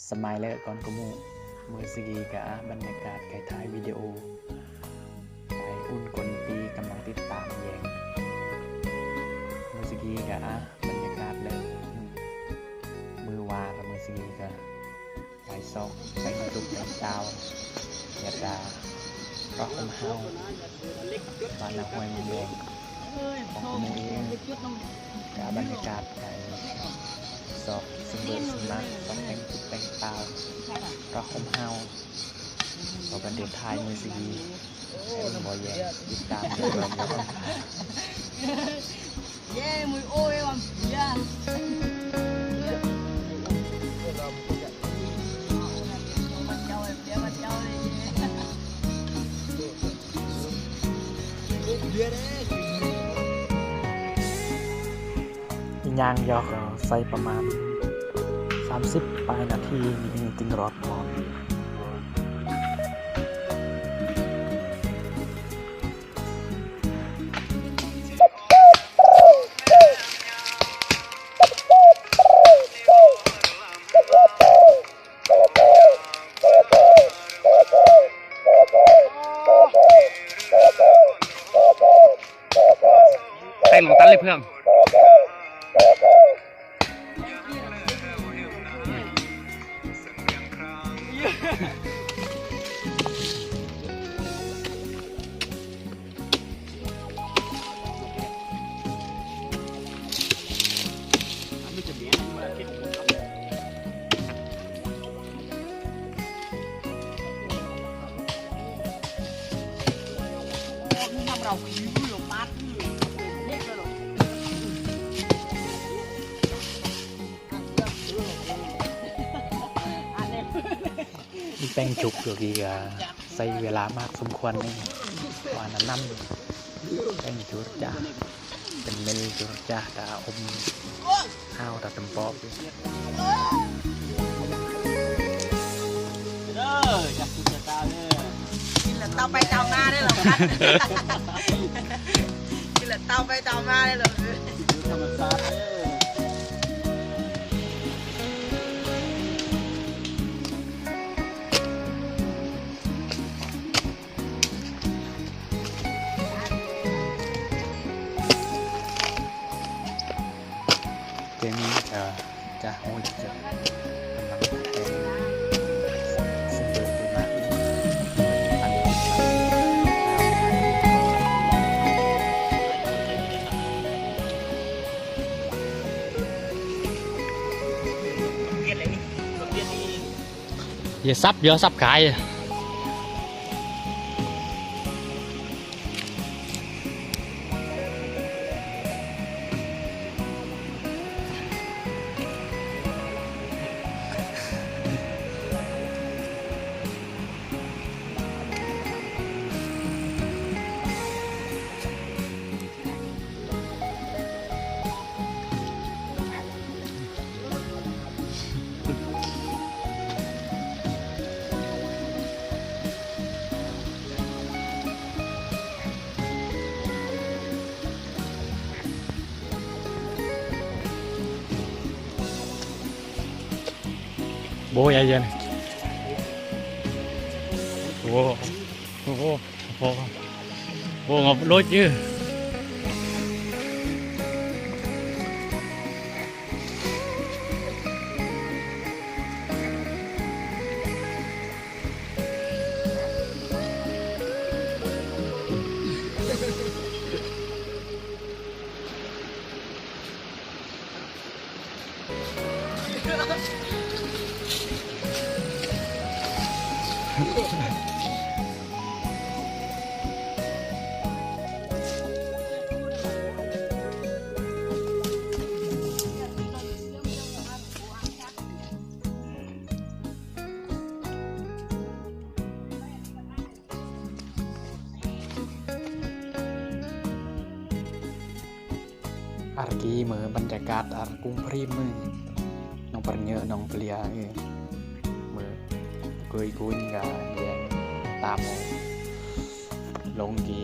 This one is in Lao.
ສະມາຍແລະກ່ອນກະໝູ່ ມື້ສະກີກະບັນຍາກາດໄກຖ່າຍວິດີໂອ ໄປອຸ່ນກົ້ນປີກຳລັງຕິດຕາມແຍງ ມື້ສະກີກະບັນຍາກາດແລະ ມື້ວານມື້ສະກີກະໄປຊອກແຕ່ງຕຸກແຕ່ງຕາວ ແລະກະ ກໍໂຮມເຮົາ ບ້ານນາຫ້ວຍເມືອງແດງ ຂອງໝູ່ເອງ ກະບັນຍາກາດການຊອກຊິງເບີຊິງມາ ຊອກແຕ່ງຕຸກແຕ່ງຕາວ ກໍໂຮມເຮົາ ເພາະບັນເດດທ້າຍມື້ສະກີ ແຕ່ບໍ່ແຍງ ຕິດຕາມເບິ່ງເນາະ. ຍ່າງຢອກໃສ່ປະມານສາມສິບປາຍນາທີ ນີ້ຈຶ່ງລອດໝອນ. ແຕ່ງລົງຕັນເລີຍເພື່ອນ. ແປ້ງຈຸກຢູ່ທີ່ກະໃຊ້ເວລາມາກສົມຄວນນີ້ ວ່ານຳນຳແປ້ງຈຸກຈ້າ ເປັນເມັນຈຸກຈ້າ ຕາອົມ ຫ້າວຕາຕົມປອບ. ເດີ ຈັບຕຸກຕາເດີ ກິນແລ້ວເຕົາໄປເຕົາມາເດີ ກິນແລ້ວເຕົາໄປເຕົາມາເດີ ທຳມະຊາດເດີ. ເດມີ ເອີ ຈະໂຮຍຈະກຳລັງແຕ່ງ ຊິງເກີນເດມາ ອັນນີ້ ຢ່າສັບ ຢ່າສັບຂາຍ. ໂອ້ຍ ເຢັນ ໂອ້ ໂອ້ ໂອ້ ໂອ້ ໂອ້ ໂອ້ ໂອ້ ໂອ້ ອາກີເໝີ ບັນຍາກາດອາກຸງພຣີມມື ນ້ອງປະເຍ ນ້ອງປະເລຍ ເອີ ເໝີ ເກີຍກຸນກະແຍງຕາມລົງກີ